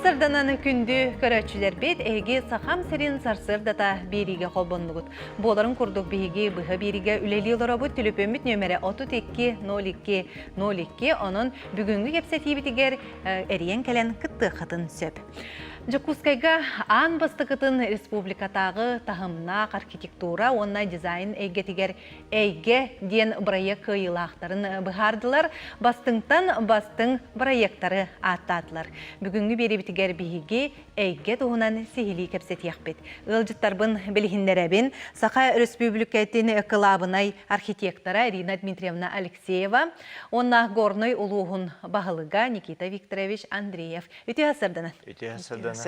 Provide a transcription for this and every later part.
сарданан күндү көрөөччүлэрбит, эһиги Сахам сирин сарсыардата биэриигэ холбоннугут. Буоларын курдук биһиги быһа биэриигэ үлэлии олоробут. Төлөпүөммүт нүөмэрэ 32 02 02. Онон бүгүҥҥү кэпсэтиибитигэр эрийэн кэлэн кыттыаххытын сөп. Дьокуускайга аан бастакытын республикатааҕы таһымнаах архитектура уонна дизайн эйгэтигэр «Эйгэ» диэн бырайыак кыайыылаахтарын быһаардылар, бастыҥтан бастыҥ бырайыактары ааттаатылар. Бүгүҥҥү биэриибитигэр биһиги эйгэ туһунан сиһилии кэпсэтиэхпит. Ыалдьыттарбын билиһиннэрэбин. Саха Өрөспүүбүлүкэтин кылаабынай архитектора Ирина Дмитриевна Алексеева уонна Горнай улууһун баһылыга Никита Викторович Андреев. Үтүө сарданан. Үтүө сарданан.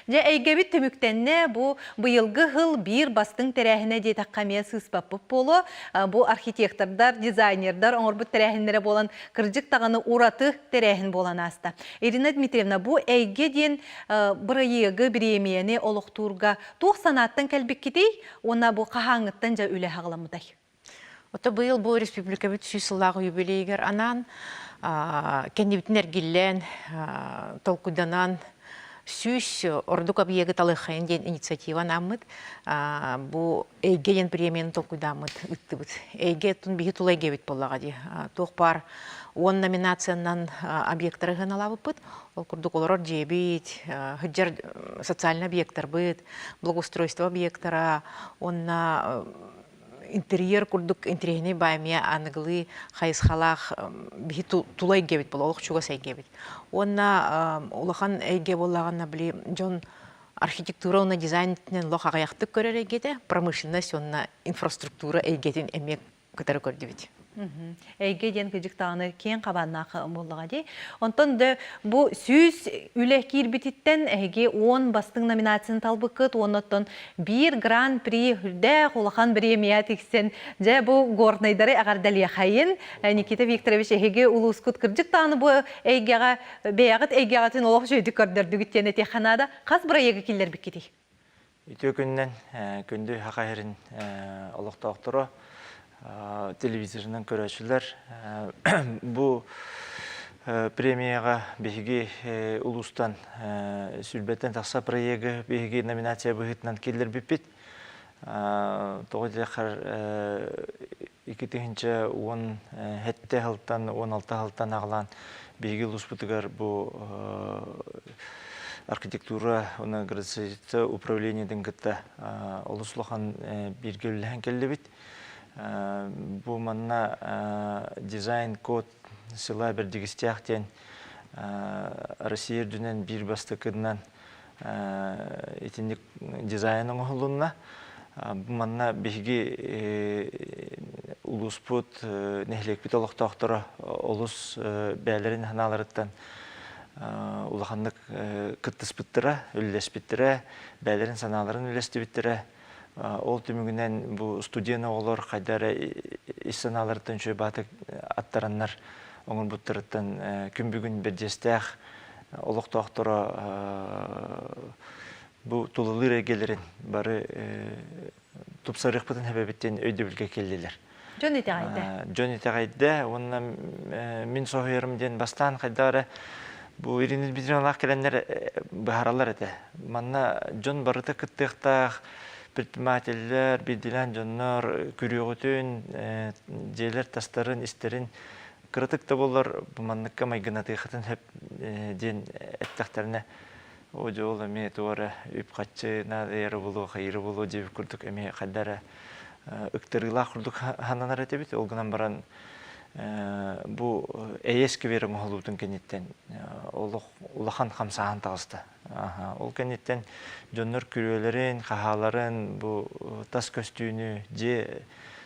Дьэ, эйгэбит түмүктэннэ. Бу быйылгы сыл биир бастыҥ тэрээһинэ диэтэххэ эмиэ сыыспаппыт буолуо. Бу архитектордар, дизайнердар оҥорбут тэрээһиннэрэ буолан, кырдьык даҕаны ураты тэрээһин буолан ааста. Ирина Дмитриевна, бу эйгэ диэн бырайыагы, бириэмийэни олохтуурга туох санааттан кэлбиккитий уонна бу хаһааҥҥыттан дьэ үлэ саҕаламмытай? Ото быйыл бу республикабыт сүүс сыллаах юбилейыгар анаан кэннибитин эргиллэн, толкуйданан 100 ордук объегы талыаххайын диэн инициатива анааммыт. Бу эйгэ диэн премияны толкуйдааммыт ыттыбыт. Эйгэ тун биһи тула эйгэбит буоллаҕа дии. Туох баар 10 номинациянан объектары сыаналаабыппыт. Ол курдук олорор дьиэбит, сылдьар социальный объектарбыт, благоустройство объектара уонна интерьер курдук интэриэһинэй баай эмиэ аныгылыы хайысхалаах биһи тула эйгэбит буолла, олох чугас эйгэбит. Уонна улахан эйгэ буоллаҕына били дьон архитектура уонна дизайн өттүнэн олох аҕыйахтык көрөр эйгэтэ, промышленность уонна инфраструктура эйгэтин эмиэ кытары көрдүбүт. Эйгэ диэн кыдьык даҕаны киэҥ хабааннаах буоллаҕа дии. Онтон да бу 100 үлэ киирбититтэн эһиги 10 бастыҥ номинацияны талбыккыт уонна оттон биир гран-при үрдээх улахан бириэмийэ тиксэн дьэ бу горнайдары эҕэрдэлиэхэйин. Никита Викторович эһиги улуускут кырдьык даҕаны бу эйгэҕэ бэйэҕит эйгэҕитин олох үчүгэйдик көрдөрдүгүт диэн этиэххэ наада. Хас бырайыагы киллэрбиккитий? Үтүө күнүнэн күндү Саха сирин олохтоохторо, телевизорынан көрөөччүлэр. Бу премияҕа биһиги улуустан сүүрбэттэн тахса проегы биһиги номинация быһыытынан киллэрбиппит. Тоҕо диэхэр 2017 сылтан 16 сылтан аҕалаан биһиги улууспутугар бу архитектура уонна градостроительство управлениетын кытта олус улахан бииргэ үлэлэһэн кэллибит. Бу манна дизайн-код села Бердигистях диэн Россия үрдүнэн биир бастакынан итинник дизайн оҥоһулунна. Манна биһиги улууспут, нэһилиэкпит олохтоохторо олус бэйэлэрин санааларыттан улаханнык кыттыспыттара, үллэспиттэрэ, бэйэлэрин санааларын үллэстибиттэрэ. Ол түмүгүнэн бу студент оҕолор хайда эрэ ис санааларыттан үчүгэй баатык аттараннар оҥорбуттарыттан күн бүгүн бэрдьиэстээх олохтоохторо бу тулалыыр эйгэлэрин бары тупсарыахпытын сөбөбүт диэн өйдөбүлгэ кэллилэр. Дьон итэҕэйдэ. Дьон итэҕэйдэ уонна мин соһуйарым диэн бастаан хайдах эрэ бу Ирина Дмитриевналаах кэлэннэр быһаараллар этэ. Манна дьон барыта кыттыахтаах предпринимателлэр, биирдиилээн дьоннор күрүөҕүтүн, дьиэлэр тастарын, истэрин кыратык да буоллар бу манныкка майгынатыаххытын сөп диэн эттэхтэринэ оо дьэ ол эмиэ туох эрэ үп-харчы наадыйара буолуо хайыыра буолуо диэбит курдук эмиэ хайда эрэ ыктарыылаах курдук сананар этибит ол гынан баран бу эйэ сквер оҥоһуллубутун кэнниттэн олох улахан хамсааһын таҕыста ол кэнниттэн дьоннор күрүөлэрин хаһааларын бу тас көстүүнү дьиэ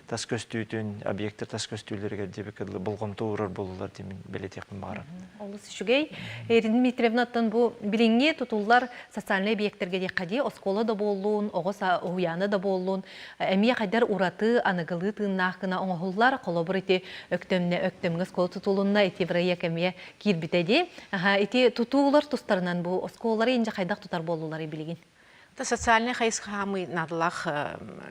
тас көстүүтүн, объектар тас көстүүлэригэр диэбиккэ дылы болҕомто уурар буоллулар диэн мин бэлиэтиэхпин баҕарабын. Олус үчүгэй. Ирина Дмитриевнаттан бу билиҥҥи тутуллар социальнай объектарга диэххэ дии, оскуола да буоллун, оҕо уһуйаана да буоллун, эмиэ хайдар ураты аныгылыы тыыннаах гына оҥоһуллар. Холобур, ити Өктөмнө Өктөмҥө оскуола тутулунна, ити бырайыак эмиэ киирбитэ дии. Ити тутуулар тустарынан бу оскуолалары инде хайдах тутар буоллулар билигин? Социальнай хайысхаамый наадалаах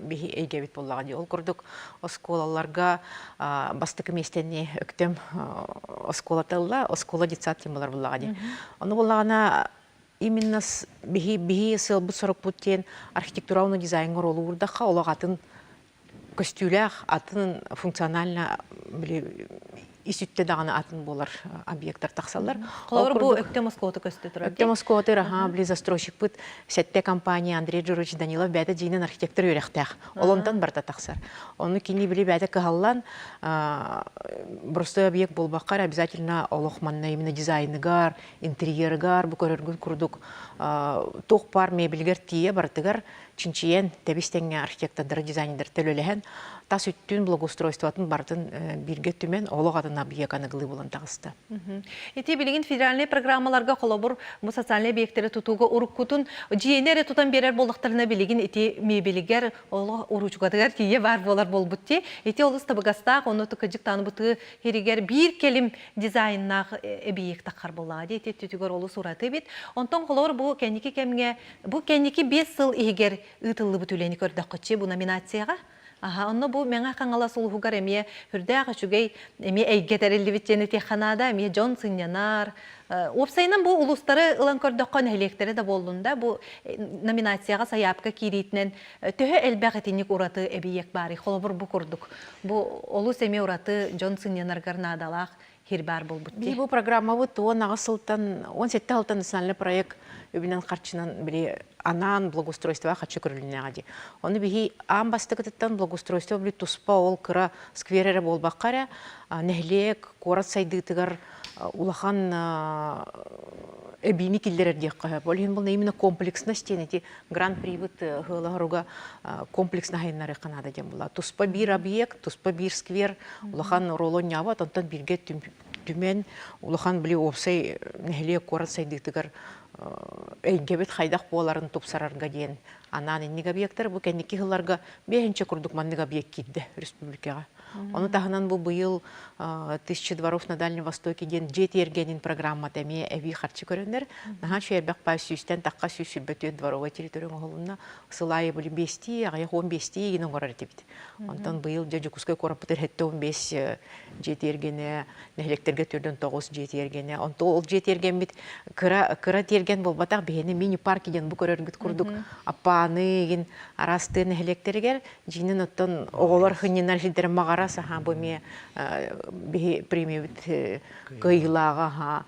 биһи эйгэбит буоллаҕа дии. Ол курдук оскуолаларга бастакы миэстэни Өктөм оскуолата ылла, оскуола детсад темалар буоллаҕа дии. Ону буоллаҕына. Именно биһи биһи сыалбыт сорукпут диэн архитектура уонна дизайнҥа оруолуурдахха олох атын көстүүлээх, атын функционально били ис үттэ даҕаны атын буолар объекттар тахсаллар. Холобур, бу Өктөм оскуолата көстө турар. Өктөм оскуолата аха, били застройщикпыт сэттэ компания Андрей Джурович Данилов бэйэтэ дьиинэн архитектор үөрэхтээх. Ол онтон барыта тахсар. Ону кини били бэйэтэ кыһаллан простой объект буолбакка обязательно олох манна именно дизайныгар, интерьерыгар бу көрөргүн курдук туох баар мебелигэр тиийэ барытыгар чинчийэн, тэбис-тэҥҥэ архитектордары, дизайнердары төлөлөһөн, тас үттүүн благоустройствотын барытын бииргэ түмэн, олох атын объект аныгылыы булан таҕыста. Ити билигин федеральнай программаларга холобур бу социальнай объектэри тутууга уруккутун дьиэни эрэ тутан биэрэр буоллахтарына билигин ити мебелигэр олох уруучукатыгар тиийэ баар буолар буолбут ти. Ити олус табыгастаах, онно тыкыдьык тааны бытыы хиригэр биир кэлим дизайннаах эбийиэк таххар буоллаҕа дии. Ити өттүтүгэр олус ураты эбит. Онтон холобур бу кэнники кэмҥэ Бу кэнники 5 сыл иһигэр ыытыллыбыт үлэни көрдөххүччү бу номинацияҕа. Аха, онно бу Мэҥэ Хаҥалас улууһугар эмиэ үрдээх үчүгэй эмиэ эйгэ тэриллибит диэн этиэххэ наада, эмиэ дьон сынньанар. Уопсайынан бу улуустары ылан көрдөххө нэһилиэктэри да буоллун да, бу номинацияҕа сайаапка киириитинэн төһө элбэх итинник ураты эбийиэк баарый? Холобур, бу курдук. Бу олус эмиэ ураты дьон сынньанарыгар наадалаах хир баар буолбут дии. Бу программабыт 18 сылтан, 17 сылтан национальный проект үбүнэн харчынан били анаан благоустройствоға харчы көрүлүннэҕэ дии. Ону биһи аан бастакытыттан благоустройство били туспа ол кыра сквер эрэ буолбакка эрэ нэһилиэк, куорат сайдыытыгар улахан эбиини киллэрэр диэххэ сөп. Ол иһин бұл именно комплексность диэн ити гран-прибыт ыһыалаһыруга комплексно хайыннарыахха наада диэн була. Туспа биир объект, туспа биир сквер улахан оруолу оонньообот, онтон бииргэ түмэн улахан били уопсай нэһилиэк куорат сайдыытыгар эйгэбит хайдах буоларын тупсарарга диэн анаан инник объектар бу кэнники сылларга биэһинчэ курдук маннык объект киирдэ республикаҕа. Ону таһынан бу быйыл Тысяча дворов на Дальнем Востоке диэн дьиэ тиэргэнин программата эмиэ эбии харчы көрөннөр, наһаа үчүгэй элбэх паа сүүстэн тахха 124 дворовой территория оҥоһулунна. Сыл аайы били биэстии, аҕыйах 15-тии игин оҥорор этибит. Онтон быйыл дьэ Дьокуускай куораппытыгар 75 дьиэ тиэргэнэ, нэһилиэктэргэ 49 дьиэ тиэргэнэ. Онтон ол дьиэ тиэргэммит кыра кыра тиэргэн буолбатах, биһиэнэ мини-парк диэн бу көрөргүт курдук аппааны игин араас тыа нэһилиэктэригэр Дьиҥинэн оттон оҕолор сынньанар сирдэрэ маҕара саха бу эмиэ биһи премиябыт кыайыылааҕа аһа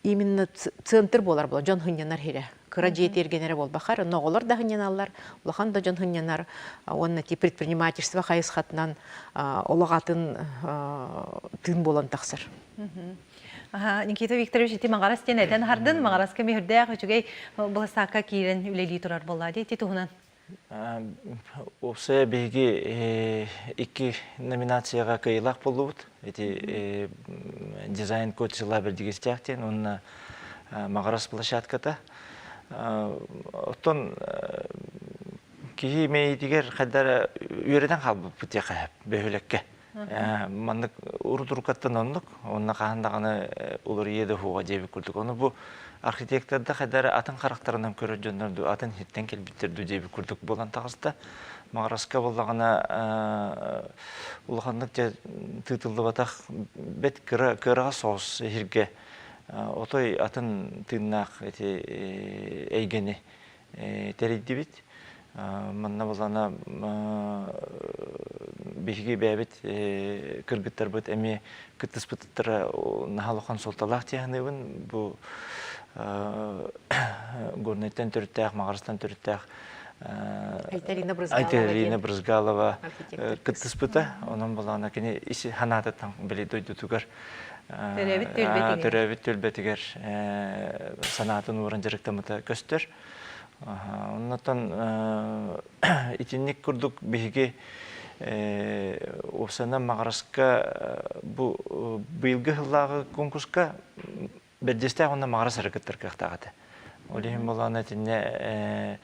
именно центр буолар була дьон сынньанар сирэ кыра дьиэ тиэргэнэрэ буолбахар онно оҕолор да сынньаналлар улахан да дьон сынньанар уонна ти предпринимательство хайысхатынан олох атын тыын буолан тахсар. Никита Викторович ити Маҕарас диэн этэн аһардын Маҕараска мүһүрдээх үчүгэй быласаакка киирэн үлэлии турар буолла дии ити туһунан Уопсайа биһиги икки номинацияҕа кыайыылаах буоллубут. Ити дизайн код села Бэрдьигэстээх диэн уонна Маҕарас площадката. Оттон киһи мэйиитигэр хайда эрэ үөрэтэн хаалбыппыт диэххэ сөп бөһүөлэккэ. Маннык урут-уруккаттан оннук, уонна хаһан даҕаны уларыйыа да суоҕа диэбит курдук. Ону бу архитекторда хайда эрэ атын харахтарынан көрөр дьоннор дуу, атын иһиттэн кэлбиттэр дуу диэбит курдук буолан таҕыста. Маҕараска буоллаҕына улаханнык дьэ тыытыллыбатах бэт кыра кыараҕас соҕус иһиргэ отой атын тыыннаах ити эйгэни тэрийдибит. Манна булана биһиги бэйэбит кыргыттарбыт эмиэ кыттыспыттара наһаа улахан суолталаах дии саныыбын. Бу Горнайтан төрүттээх, Маҕарастан төрүттээх Айталина Брызгалова кыттыспыта. Онон булана кини ис санаатыттан били дойдутугар төрөөбүт түөлбэтигэр санаатын ууран дьарыктаммыта көстөр. Оннотон итинник курдук биһиги уопсайынан Маҕараска бу быйылгы сыллааҕы конкурска Бэрдьиэстээх уонна Маҕарас эрэ кыттар кыахтаах этэ. Ол иһин буоллаҕына итиннэ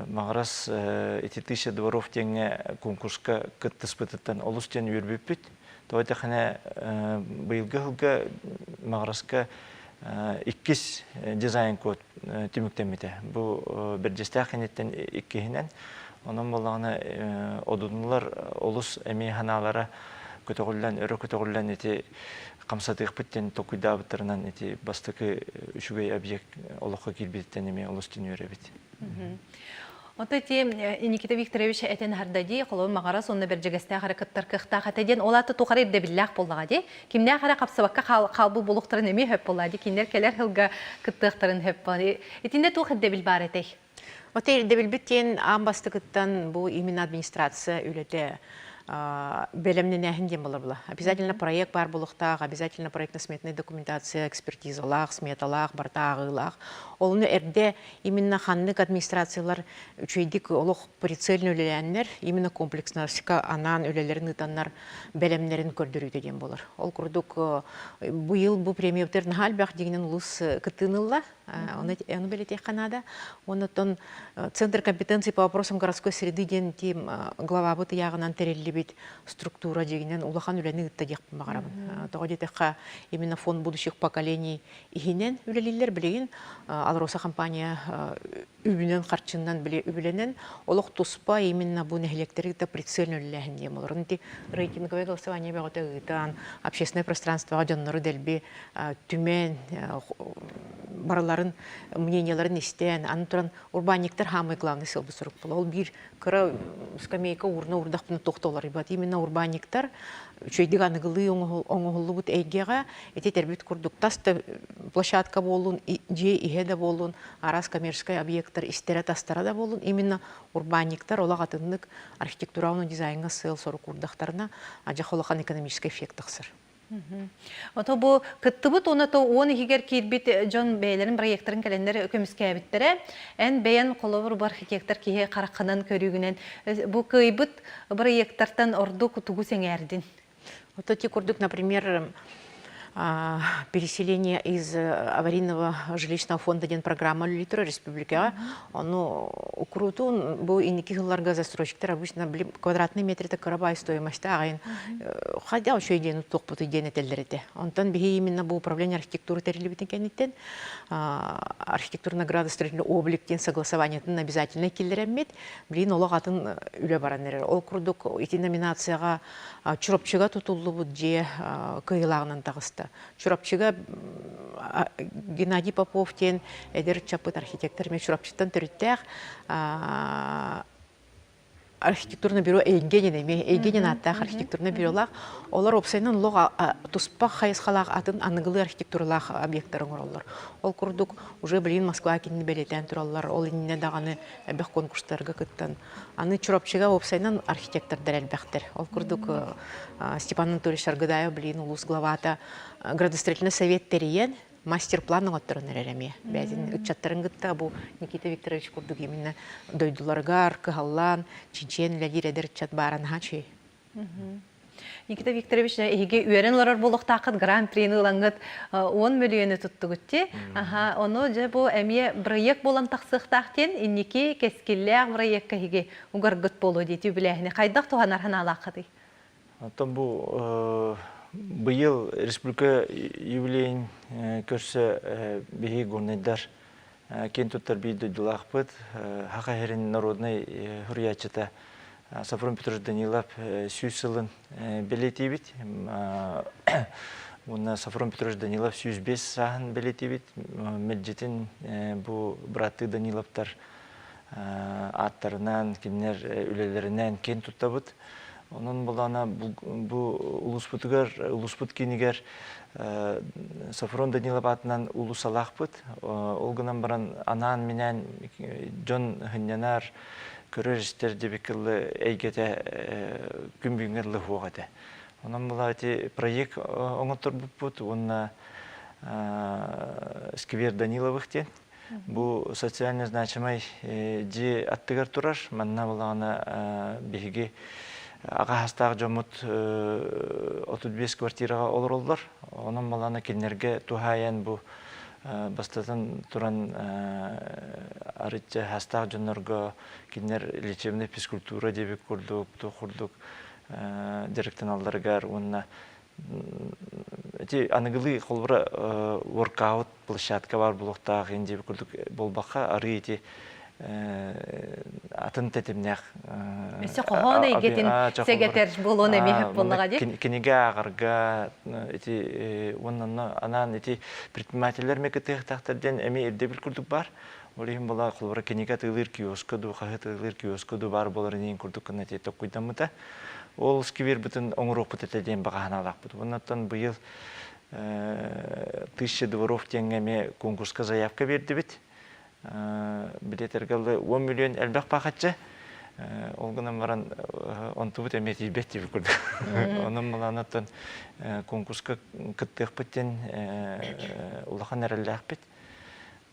Маҕарас ити Тысяча дворов диэҥҥэ конкурска кыттыспытыттан олус диэн үөрбүппүт. Тоҕо диэтэххинэ быйылгы сылга Маҕараска иккис дизайн-код түмүктэммитэ. Бу Бэрдьиэстээх кэнниттэн иккиһинэн. Онон буоллаҕына одунулар олус эмиэ санаалара. көтөҕүллэн, өрө көтөҕүллэн ити хамсатыахпыт диэн толкуйдаабыттарынан ити бастакы үчүгэй объект олоххо киирбититтэн эмиэ олус үөрэбит. Ото ити Никита Викторович этэн аһарда дии, холобур Маҕарас уонна Бэрдьигэстээх эрэ кыттар кыахтаах этэ диэн, ол аата туох эрэ ирдэбиллээх буоллаҕа дии. Кимнээх эрэ хапсыбакка хаалбыт буолуохтарын эмиэ сөп буоллаҕа дии, кинилэр кэлэр сылга кыттыахтарын сөп. Итиннэ туох ирдэбил баар этэй? Ото ирдэбилбит диэн аан бастакыттан бу именно администрация үлэтэ бэлэмнэнээһин диэн буолар була. Обязательно проект баар буолуохтаах, обязательно проектно-сметная документация, экспертизалаах, сметалаах, барыта ааҕыылаах. Олуну эрдэ именно ханнык администрациялар үчүгэйдик олох прицельно үлэлээннэр, именно комплексностька анаан үлэлэрин ыытаннар бэлэмнэрин көрдөрүүтэ диэн буолар. Ол курдук быйыл бу премиябытыгар наһаа элбэх дьиҥинэн улуус кыттыыны ылла. Ону, ону бэлиэтиэххэ наада. Оннуттан Центр компетенции по вопросам городской среды диэн тим главабыт ыйааҕынан тэриллибит структура дьиҥинэн улахан үлэни ыытта диэхпин баҕарабын. Тоҕо диэтэххэ, именно фонд будущих поколений иһинэн үлэлииллэр. Билигин Алроса компания үбүнэн харчынан били үбүлэнэн олох туспа именно бу нэһилиэктэри кытта прицельно үлэлээһин диэн болор. Ити рейтинговое голосование бөҕөтө ыытан, общественное пространствоҕа дьоннору дэлби түмэн, барыларын мненияларын истэн, аны туран урбаанньыктар самый главный сыалбыт сорук буолар. Ол биир кыра скамейка уурна уурдахпына туох да уларыйбат. Именно урбаанньыктар үчүгэйдик аныгылыы оҥоһуллубут эйгэҕэ ити этэрбит курдук тас да площадка буоллун, дьиэ иһэ да буоллун, араас коммерческай объектар истэрэ-тастара да буоллун, именно урбаанньыктар олох атыннык архитектура уонна дизайҥҥа сыал-сорук уурдахтарына, адьах улахан экономическай эффект тахсар. Ото бу кыттыбыт уонна то уон иһигэр киирбит дьон бэйэлэрин проекттарын кэлэннэр көмүскээбиттэрэ. Эн бэйэн холобур бу архитектор киһи хараххынан көрүүгүнэн бу кыайбыт проекттартан ордук тугу сэҥээрдин? Вот эти курдук, например, переселение из аварийного жилищного фонда диэн программа үлэлиир республикаҕа. Ону укрутун бу инники сылларга застройщиктар обычно квадратный метрите кыра стоимость аҕайын хайдах үчүгэй диэн туохпутуй диэн этэллэр этэ. Онтон биһи именно бу управление архитектуры тэриллибитин кэнниттэн архитектурно градостроительный облик диэн согласованиетын обязательно киллэрэммит, билигин олох атын үлэ баран эрэр. Ол курдук ити номинацияҕа Чурапчыга тутуллубут дьиэ кыайыылааҕынан таҕыста. Чурапчыга Геннадий Попов диэн эдэр ыччаппыт архитектор эмиэ Чурапчыттан төрүттээх архитектурное бюро Эйгэ диэн эмиэ Эйгэ диэн ааттаах архитектурное бюролаах. Олор уопсайынан олох туспа хайысхалаах атын аныгылыы архитектуралаах объектары оҥороллор. Ол курдук уже билигин Москва кинини бэлиэтээн тураллар. Ол иннинэ даҕаны элбэх конкурстарга кыттан Аны Чурапчыга уопсайынан архитектордар элбэхтэр. Ол курдук Степан Анатольевич Аргыдаев билигин улуус главата градостроительный совет тэрийэн мастер-план оҥотторон эрэр эмиэ. Бэйэтин ыччаттарын кытта бу Никита Викторович курдук именно дойдуларыгар кыһаллаан, чинчийэн үлэлиир эдэр ыччат баара наһаа үчүгэй. Никита Викторович, эһиги үөрэн олорор буолуохтааххыт гран-прини ылаҥҥыт 10 мөлүйүөнү туттугут дии. Аха, ону дьэ бу эмиэ бырайыак буолан тахсыахтаах диэн инники кэскиллээх бырайыакка эһиги угаргыт буолуо дии үбүлээһини хайдах туһанар санаалааххытый? Оттон бу быйыл республика юбилейин көрсө биһиги горнайдар киэн туттар биир дойдулаахпыт Саха сирин народнай суруйааччыта Софрон Петрович Данилов 100 сылын бэлиэтиибит. Уонна Софрон Петрович Данилов 105 сааһын бэлиэтиибит. Мэлдьитин бу быраттыы Даниловтар ааттарынан, кинилэр үлэлэринэн киэн туттабыт. Онон булана бу улууспутугар, улууспут киинигэр Софрон Данилов аатынан уулуссалаахпыт. Ол гынан баран анаан-минээн дьон сынньанар, көрөр-истэр диэбиккэ дылы эйгэтэ күн бүгүҥҥэ дылы суох этэ. Онон була ити проект оҥотторбуппут уонна сквер Даниловых диэн Бу социально значимай дьиэ аттыгар турар. Манна булаҕына биһиги аҕа саастаах дьоммут 35 квартираҕа олороллор. Онон балаана кинилэргэ туһаайан бу бастатан туран арычча саастаах дьоннорго кинилэр лечебная физкультура диэбит курдук, туох курдук дьарыктаналларыгар уонна Ити аныгылыы холобура воркаут площадка баар буолуохтаах индия курдук буолбакка арыы ити. атын тэтимнээх Өссө хоһоон эйгэтин сэгэтэр буолуон эмиэ буоллаҕа дии. Кинигэ ааҕарга ити уонна анаан ити предпринимателлэр эмиэ кыттыахтаахтар диэн эмиэ ирдэбил курдук баар. Ол иһин була холобура кинигэ атыылыыр киоска дуу, хаһыат атыылыыр киоска дуу баар буолар иһин курдук гына ити токкуйдаммыта. Ол сквербытын оҥоруохпут этэ диэн баҕа санаалаахпыт. Уоннаттан быйыл Тысяча дворов диэҥҥэ эмиэ конкурска заявка биэрдибит. Билиэтэргэ ылы 10 миллион элбэх пахаччы. Ол гынан баран онтубут эмиэ тиийбэт диэбит курдук. Онон малаанаттан конкурска кыттыахпыт диэн улахан эрэллээхпит.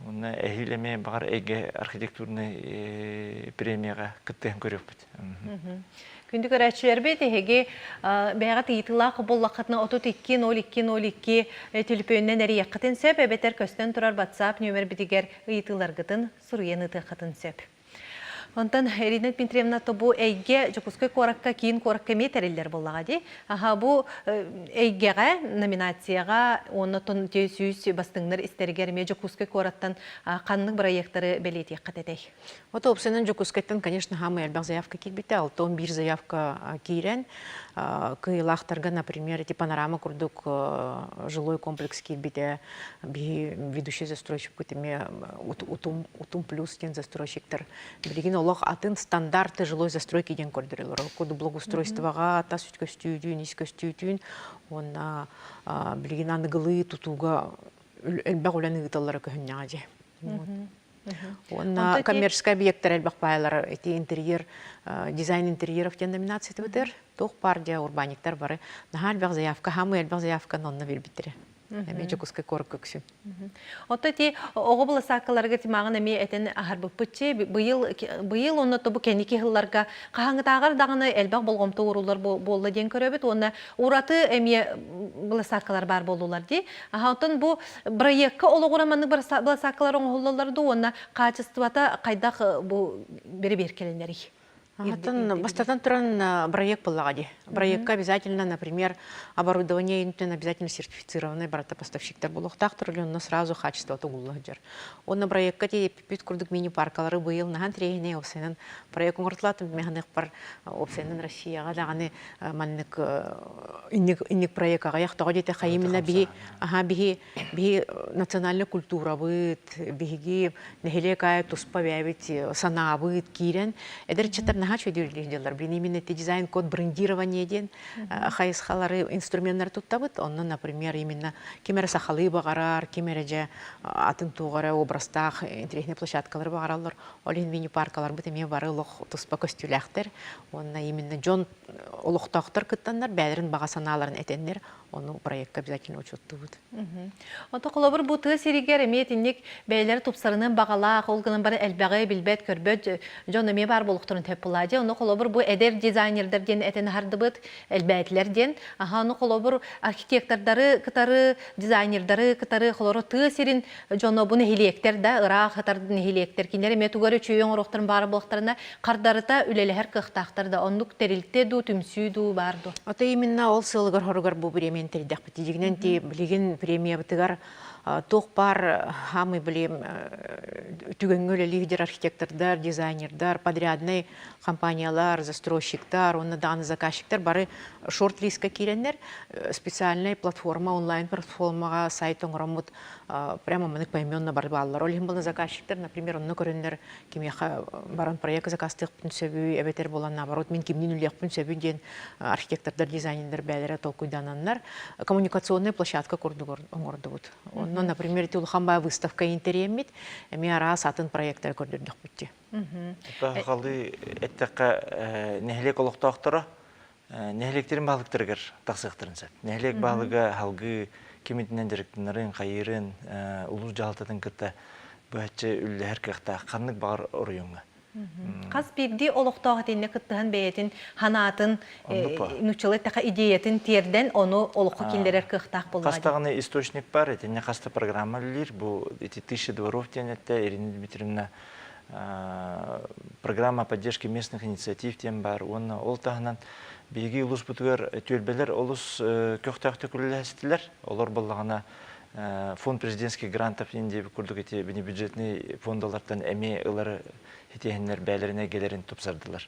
Уонна эһиил эмиэ баҕар эйгэ архитектурнай премияҕа кыттыһан көрүөхпүт. Күндү көрөөччүлэрбит, эһиги бэйэҕит ыйытыылаах буоллаххытына 32 02 02 төлөпүөнүнэн эрийиэххитин сөп, эбэтэр көстөн турар WhatsApp нүөмэрбитигэр ыйытыыларгытын суруйан ыытыаххытын сөп. Онтон Ирина Дмитриевна, то бу эйгэ Дьокуускай куоракка, киин куоракка эмиэ тэриллэр буоллаҕа дии. Аха, бу эйгэҕэ, номинацияҕа уонна 100 бастыҥнар истэригэр эмиэ Дьокуускай куораттан ханнык бырайыактары бэлиэтиэххит этэй? Вот опсынан Дьокуускайтан, конечно, самый элбэх заявка киирбитэ, 61 заявка киирэн, кыайыылаахтарга, например, эти панорама курдук жилой комплекс киирбитэ, биһи ведущий застройщикпыт эмиэ утум, утум плюс диэн застройщиктар билигин олох атын стандарты жилой застройки диэн көрдөрөлөр. Ол благоустройствоҕа тас көстүүтүн, ис көстүүтүн уонна билигин аныгылыы тутууга элбэх үлэни ыыталлара көһүннэҕэ дьэ. Уонна коммерческай объектар элбэх баайлар ити интерьер дизайн интерьеров диэн номинация бытыр. Туох баар дьэ урбаанньыктар бары наһаа элбэх заявка, хаамыы элбэх заявканы онно биэрбиттэрэ. Эмиэ Дьокуускай куоракка үксүн. Оттон ити оҕо быласааккаларга тимаҕын эмиэ этэн аһарбыппытчы быйыл быйыл онно бу кэнники сылларга хаһааҥҥытааҕар даҕаны элбэх болҕомто ууруллар буолла диэн көрөбүт уонна ураты эмиэ быласааккалар баар буоллулар дии. Аха оттон бу Бырайыакка олоҕура маннык быласааккалар оҥоһуллаллар дуу уонна хаачыстыбата хайдах бу бэрэбиэркэлэнэрий? Атын бастатан туран проект буоллаҕа дии. Проектка обязательно, например, оборудование интен обязательно сертифицированный барыта поставщиктар буолуохтаахтар, или онно сразу качество угулла сылдьар. Онно проектка тиийпиппит курдук мини-паркалары быйыл наһан тренинэй опсайынан проект оҥортулаатым механыхпар опсайынан Россияҕа даҕаны маннык инник инник проект аҕыйах тоҕо диэтэххэ именно биһи Аха, биһи, биһи национальнай культурабыт, биһиги нэһилиэк аайы туспа бэйэбит санаабыт киирэн, эдэр ыччаттар наһаа үчүгэй дьаллар. Блин, именно это дизайн-код брендирование диэн хайысхалары, инструменнары туттабыт. Онно, например, именно ким эрэ сахалыы баҕарар, ким эрэ дьэ атын туох эрэ образтаах интеллигентный площадкалары баҕараллар. Ол иһин мини-паркаларбыт эмиэ бары олох туспа көстүүлээхтэр. Уонна именно дьон олохтоохтор кыттаннар, бэйэлэрин баҕа санааларын этэннэр, Ону проекка обязательно учуоттуубут. Онто холобур бу тыа сиригэр эмиэ итинник бэйэлэрэ тупсарынан баҕалаах, ол гынан баран элбэҕи билбэт, көрбөт дьон эмиэ баар буолуохтарын сөп буолаа дии. Ону холобур бу эдэр дизайнердар диэн этэн аһардыбыт, элбээтилэр диэн. Аха, ону холобур архитектордары кытары, дизайнердары кытары холоро тыа сирин дьоно бу нэһилиэктэр да, ыраах сытар нэһилиэктэр кинилэр эмиэ тугу эрэ үчүгэй оҥоруохтарын баара буоллахтарына хардарыта үлэлэһэр кыахтаахтар да оннук тэрилтэ дуу, түмсүү дуу баар дуо? Ото именно ол сыалыгар-хоругар бу премияны тэрийдэхпит. Дьигинэн ти билигин премиябытыгар туох баар хаамый билим түгэҥҥэ үлэлиир архитектордар, дизайнердар, подрядный компаниялар, застройщиктар уонна даҕаны заказчиктар бары шорт-листка киирэннэр специальный платформа, онлайн платформаҕа сайт оҥороммут прямо маннык поименно бары бааллар. Ол иһин буолла заказчиктар, например, онно көрөннөр кимиэхэ баран проект заказтыахпын сөбүй, эбэтэр буолан наоборот мин кимниин үлэлиэхпин сөбүй диэн архитектордар, дизайнердар бэйэлэрэ толкуйдананнар коммуникационная площадка курдук оҥордубут. Онно, например, ити улахан баа выставка интэриэммит, эмиэ араас атын проекттары көрдөрдөхпүт дии. Сахалыы эттэххэ, нэһилиэк олохтоохторо нэһилиэктэрин баһылыктарыгар тахсыахтарын сөп. Нэһилиэк баһылыга салгыы кимитинэн дьарыктанарын, хайыырын, улуус дьаһалтатын кытта быһаччы үллэһэр кыахтаах ханнык баҕар оройуоҥҥа. Хас биирдии олохтоох итиннэ кыттыһан бэйэтин санаатын, нууччалыы эттэххэ идеятын тиэрдэн, ону олоххо киллэрэр кыахтаах буоллаҕа Хас даҕаны источник бар, итиннэ хас да программа үлэлиир. Бу ити тысяча дворов диэн этэ Ирина Дмитриевна программа поддержки местных инициатив диэн баар уонна ол таһынан биһиги улууспутугар түөлбэлэр олус көхтөөхтүк үлэлэстилэр. Олор буоллаҕына. Фонд президентских грантов диэн курдук ити бюджетный фондалартан эмиэ ылары итиһиннэр бээлэрин эйгэлэрин тупсардылар.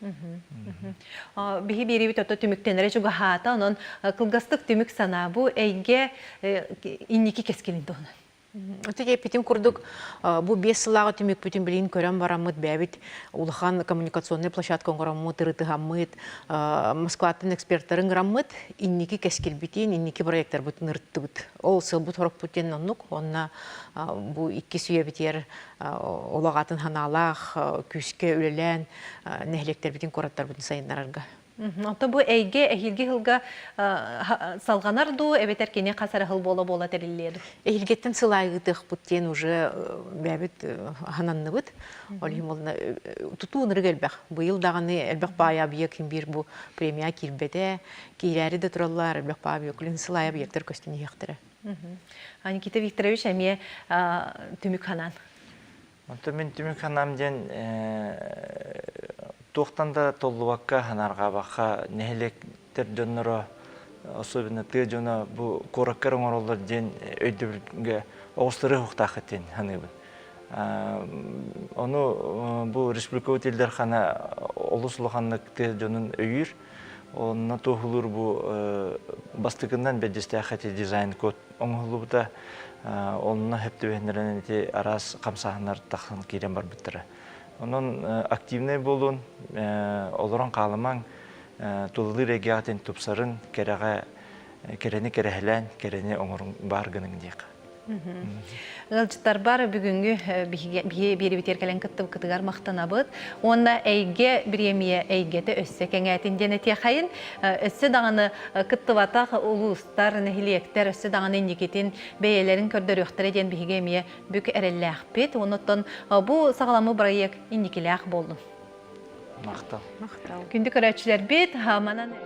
Биһи биэрибит ото түмүктэнэрэ чугаһаата, онон кылгастык түмүк санаа бу эйгэ инники кэскилин туһунан. Ити эппитим курдук, бу биэс сыллааҕы түмүкпүтүн билигин көрөн бараммыт, бэйэбит улахан коммуникационнай площадка оҥороммут, ырытыһаммыт, Москваттан экспертарын ыҥыраммыт, инники кэскилбитин, инники проектарбытын ырыттыбыт. Ол сылбыт-сорукпут диэн оннук. Уонна бу иккис үйэбитигэр олох атын санаалаах, күүскэ үлэлээн, нэһилиэктэрбитин, куораттарбытын сайыннарарга. Оттон бу эйгэ эһиилги сылга салҕанар дуу, эбэтэр кини хас эрэ сыл буола-буола тэриллиэ дуу? Эһиилгэттэн сыл аайы ыытыахпыт диэн уже бэйэбит аһананныбыт. Ол иһин буолна тутуу ынырык элбэх. Быйыл даҕаны элбэх баай объект биир бу премия киирбэтэ. Киирээри да тураллар, элбэх баай объект сыл аайы объектар көстөн иһиэхтэрэ. Никита Викторович эмиэ түмүк ханаан. Онтон мин түмүк ханаам диэн туохтан да толлубакка санаарҕаабакка нэһилиэктэр дьонноро особенно тыа дьоно бу куоракка эрэ оҥороллор диэн өйдөбүлгэ оҕустарыах уохтааххыт диэн саныыбын. Ону бу республикабыт Ил Дархана олус улаханнык тыа дьонун өйүүр. Онно туоһулуур бу бастакынан бэрдьэстээх эти дизайн-код оҥоһуллубута. Онно сөп түбэһиннэрэн ити араас хамсааһыннар тахсан киирэн барбыттара. Онон активнай буолун, олорон хаалымаҥ, тулалыыр эйгэҕитин тупсарын, кэрэҕэ кэрэни кэрэһэлээн, кэрэни оҥоруҥ баар гыныҥ диэх. Ыалдьыттарбар бүгүҥҥү биһиги биэрибитигэр кэлэн кыттыбыккытыгар махтанабыт. Уонна эйгэ бириэмийэ эйгэтэ өссө кэҥээтин диэн этиэхэйин. Өссө даҕаны кыттыбатах улуустар, нэһилиэктэр өссө даҕаны инникитин бэйэлэрин көрдөрүөхтэрэ диэн биһиги эмиэ бүк эрэллээхпит. Онуттан бу саҕаламмыт бырайыак инникилээх буоллун. Махтал. Махтал. Күндү көрөөччүлэрбит, манан.